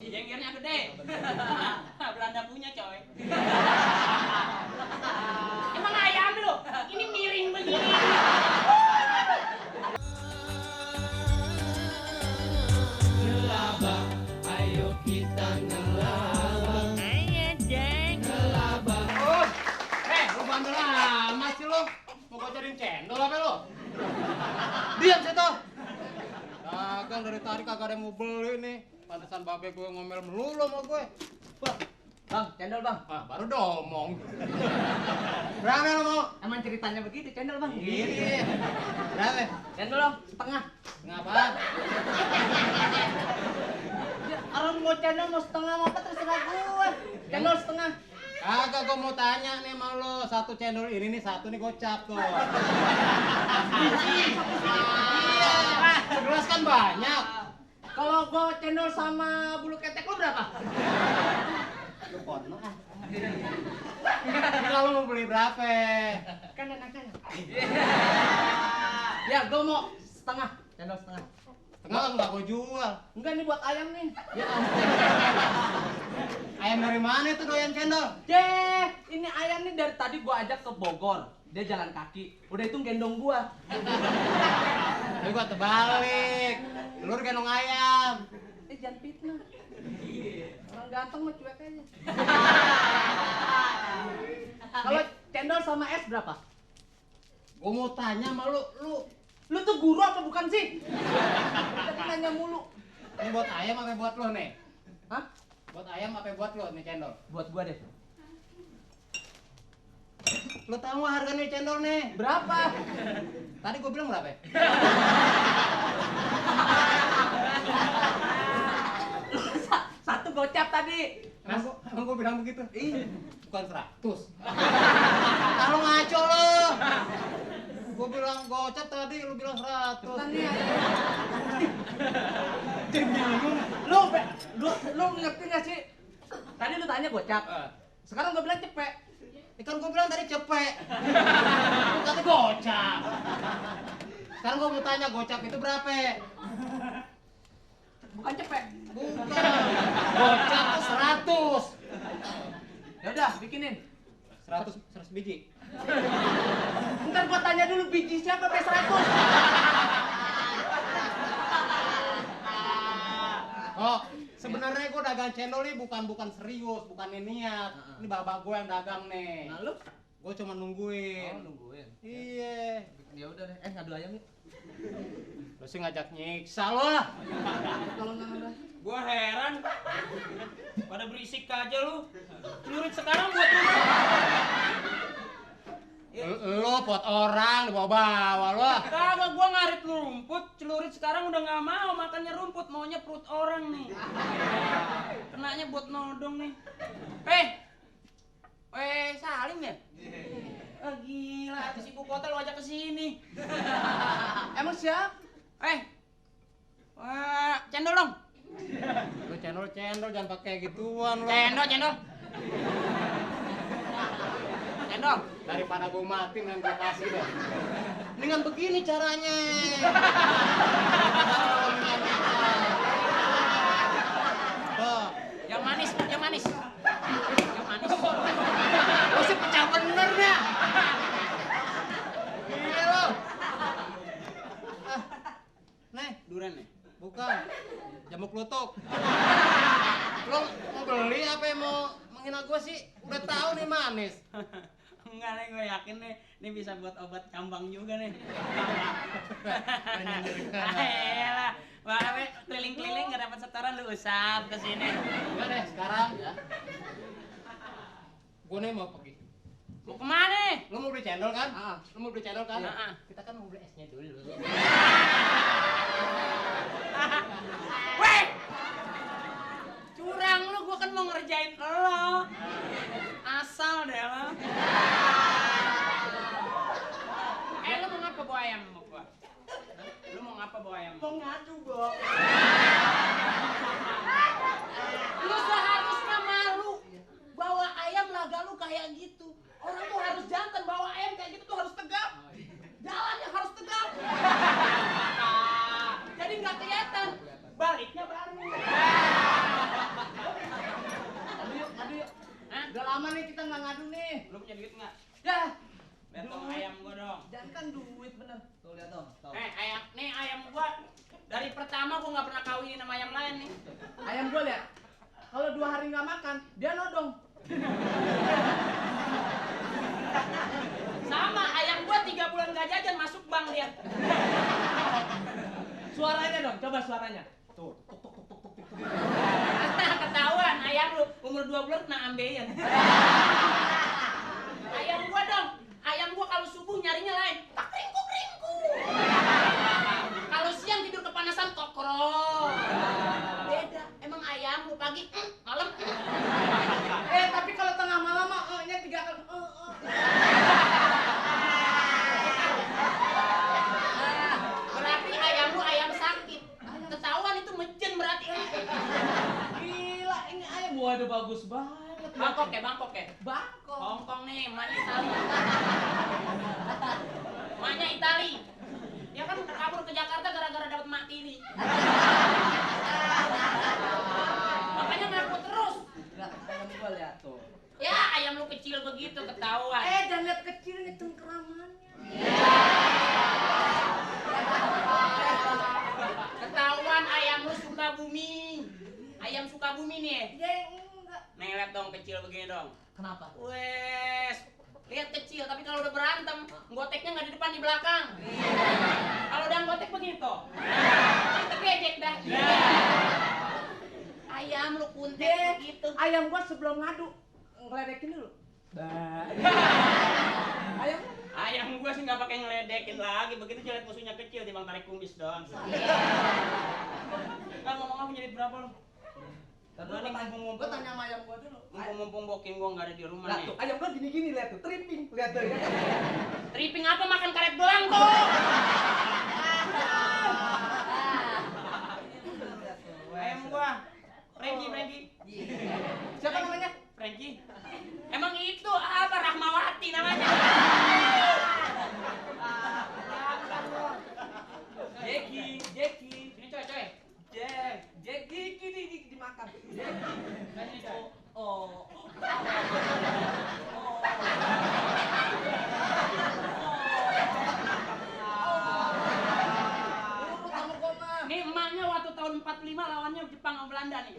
Cijenggernya gede. Belanda punya coy. Emang ayam lu? Ini miring begini. Ngelabah, ayo kita ngelabah. Ayo jeng. Ngelabah. Oh, lu bandel amat sih lu. Mau gua cariin cendol apa lu? Diam situ. Dagang dari tadi kagak ada yang mau beli nih. Pantesan babe gue ngomel melulu sama gue. Bang, cendol bang. Ah, baru domong. Berapa lu mau? Emang ceritanya begitu, cendol bang. Iya. Berapa? Cendol dong, setengah. Ngapa? Ya, orang mau cendol mau setengah mau apa terserah gue. Cendol setengah. Kagak, gua mau tanya nih sama lu. Satu cendol ini nih, satu nih gocap tuh. Iya. Segelas kan banyak. Kalau gue cendol sama bulu ketek lo berapa? Lu potno ah. Kalau mau beli berapa? Kan enakan. Ya, gue mau setengah. Cendol setengah. Setengah enggak gua jual. Enggak nih buat ayam nih. Ya ampun. Ayam dari mana itu doyan cendol? Deh, ini ayam nih dari tadi gua ajak ke Bogor. Dia jalan kaki. Udah itu gendong gua. Ini gua terbalik. Lu gendong ayam. Jangan fitnah. Orang ganteng mah cuek aja. Kalau cendol sama es berapa? Gua mau tanya sama lu, Lu tuh guru apa bukan sih? Tapi nanya mulu. ini buat ayam apa buat lu nih? Hah? Buat ayam apa buat lu nih cendol? Buat gua deh. Lu tahu nggak harga nih cendol nih? Berapa? Tadi gua bilang berapa? Satu gocap tadi. Emang gua bilang begitu? Ih, Bukan 100. Kalau ngaco lo. Gua bilang gocap tadi, lu bilang 100. bukan nih. Lu ngerti gak sih? Tadi lu tanya gocap. Sekarang gua bilang cepet. Ikan gua bilang tadi cepet. Lu kata gocap. Sekarang gua mau tanya gocap itu berapa? Bukan cepet. Bukan. Gocap tuh 100. Ya udah, bikinin. 100 biji. Ntar gua tanya dulu biji siapa sampai 100. Oh, sebenarnya gua dagang cendol nih bukan serius, bukan niat. Ini babak gua yang dagang nih. Nah lu? Gua cuma nungguin. Nungguin. Iya. Ya udah deh. Ngadu ayam yuk. Lu sih ngajak nyiksa lo lah. Kalau nggak ada. Gua heran. Pada berisik aja lu. Celurit sekarang buat lu. Lo pot orang dibawa-bawa lo. Kagak, gua ngarit rumput. Celurit sekarang udah nggak mau makannya rumput, maunya perut orang nih. Kenanya buat nodong nih. Salim ya? Ah, gila, artis ibu kota lu ajak ke sini. Emang siap? Cendol dong. Lu cendol jangan pakai gituan lo. Cendol. Cendol. Daripada gua mati dengan gua kasih deh. Dengan begini caranya. Tuh. Yang manis. Yang manis. Lu sih pecah bener dah. Iya lo. Nih, Durian nih. bukan. Jamuk lutuk. Lo mau beli apa yang mau menghina gua sih? Udah tahu nih manis. Enggak nih, gue yakin nih, ini bisa buat obat kambang juga nih. Ayolah, makanya keliling-keliling nggak dapat setoran lu usap ke sini. Udah deh, sekarang ya. Gua nih mau pergi. Mau kemana? Lu mau beli cendol kan? Ah. Lu mau beli cendol kan? Iya. Kita kan mau beli esnya dulu. Weh! Curang lu, gua kan mau ngerjain lo. Asal deh lo. Lu mau ngapa bawa ayam sama gua? Lu mau ngapa bawa ayam? Mau ngadu gua. Lu seharusnya malu. Bawa ayam laga lu kayak gitu. Orang tuh harus jantan, bawa ayam kayak gitu tuh harus tegap. Jalannya harus tegap. Jadi nggak kelihatan. Baliknya baru. Udah lama nih kita nggak ngadu nih. Lu punya duit nggak? Ya. Lihat dong Duit. ayam gua dong. Jangan kan duit bener. Tuh lihat dong. Tuh. Ayam gua dari pertama gua nggak pernah kawinin sama ayam lain nih. Ayam gua lihat. Kalau 2 hari nggak makan, dia nodong. Sama ayam gua 3 bulan nggak jajan masuk bank dia. Suaranya dong, coba suaranya. Tuh. Ketahuan ayam lu umur 2 bulan kena ambeien. Ayam gua dong. Ayam gua kalau subuh nyarinya lain. Tak ringku. Kalau siang tidur kepanasan kokro. Beda. Emang ayam lu pagi malam. Tapi kalau tengah malam mah nya 3 kali. Berarti ayam lu ayam sakit. Ketahuan itu mejen berarti. Gila, ini ayam waduh bagus banget. Bangkok ya. Bangkok. Hongkong nih, emaknya Itali. Emaknya Itali. Dia kan kabur ke Jakarta gara-gara dapat mak tiri. Makanya ngaku terus. Lihat ayam gua lihat tuh. Ya, ayam lu kecil begitu ketahuan. Jangan lihat kecilnya cengkeramannya. Ketahuan ayam lu suka bumi. Ayam suka bumi nih. Ya enggak. Nih lihat dong kecil begini dong. Kenapa? Wes, lihat kecil tapi kalau udah berantem, goteknya nggak di depan di belakang. Kalau udah gotek begitu, kita gejek dah. Ayam lu kuntet begitu. Ayam gua sebelum ngadu ngeledekin dulu. Ayam Ayam gua sih nggak pakai ngeledekin lagi, begitu jelet musuhnya kecil timbang tarik kumis doang. Kan ngomong punya duit berapa lu? Tadi gua tanya sama ayam gua dulu. Mumpung bokin gua nggak ada di rumah Lihat nih. tuh, ayam gua gini-gini lihat tuh, tripping. Lihat tuh ya. Tripping apa makan karet doang tuh? Ayam gua, Frankie. Siapa namanya? Frankie. Emang itu apa Rahmawati namanya? Jackie. Sini coy. Jackie gini dimakan. Sini coy. Oh. Nih emaknya waktu tahun 45 lawannya Jepang sama Belanda nih.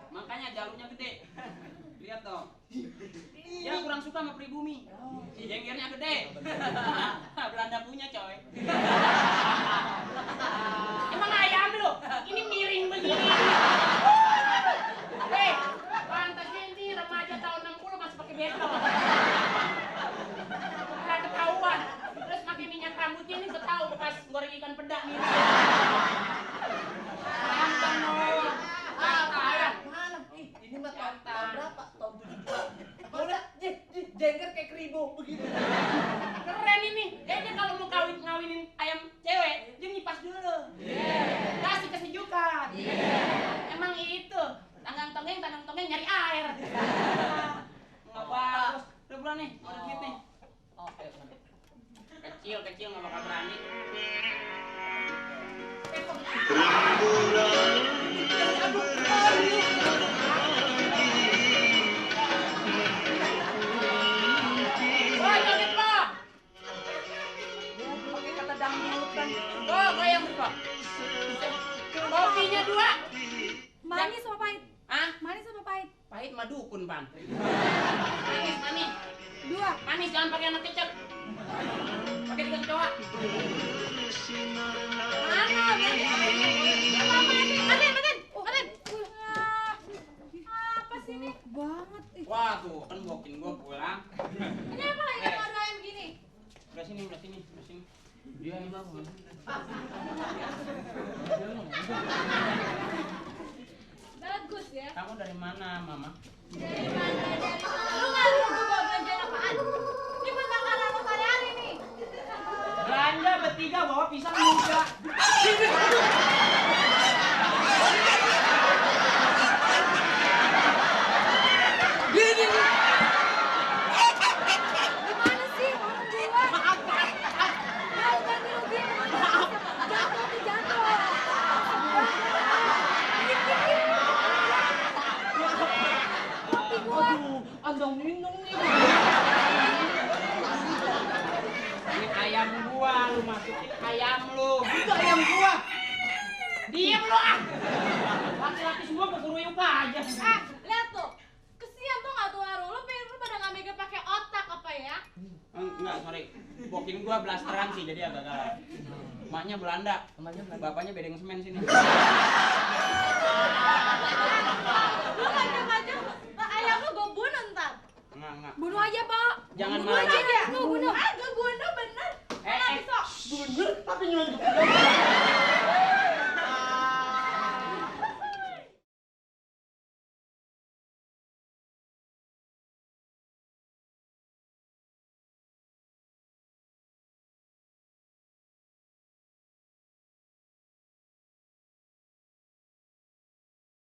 Makanya jalurnya gede. Lihat dong. Dia kurang suka sama pribumi. Jenggernya gede. Belanda punya coy. Emang ayam lu? Ini miring begini. Pantasnya ini remaja tahun 60 masih pakai bekel. Nggak ketahuan. Terus pakai minyak rambutnya ini ketahu bekas goreng ikan peda nih. Ganteng dong. Ganteng. Mana? Ini mah tahun berapa? Tahun 72. Udah, jengger kayak keribu begitu. Keren ini. Dia kalau mau ngawinin ayam cewek, dia nyipas dulu. Kasih kesejukan. Emang itu. Tanggang tongeng nyari air. Nggak bagus. Udah bulan nih, udah duit nih. Oke. Kecil nggak bakal berani. Wah, joget Pak. Pakai kata dangdutan. Kok kayak Pak? Kopinya 2. Manis apa pahit? Hah? Manis apa pahit? Pahit mah dukun, Pan. Manis. 2. Manis jangan pakai anak kecap. Pakai 3 kecoa. Mana? Aden. Apa sih ini? Banget. Wah, tuh kan bokin gua pulang. Ini apa lagi yang ada ayam begini? Udah sini. Dia ini bangun. Bagus ya. Kamu dari mana, Mama? Dari mana? Lu nggak lihat gua bawa belanjaan apaan? Ini buat makanan lu sehari-hari nih. Belanja bertiga bawa pisang muda. Gimana sih orang gua? Maaf. Mau ganti rugi mana? Jatuh. Kopi gua. minum nih. Ini ayam gua, lu masukin ayam lu. Itu ayam gua. Diem lu ah. Laki-laki semua kekuruyuk aja. Lihat tuh. Kesian tuh nggak tuh Haru. Lu pada nggak megang pakai otak apa ya? Enggak, sorry. Bokin gua blasteran sih, jadi agak-agak. Emaknya Belanda, bapaknya bedeng semen sini.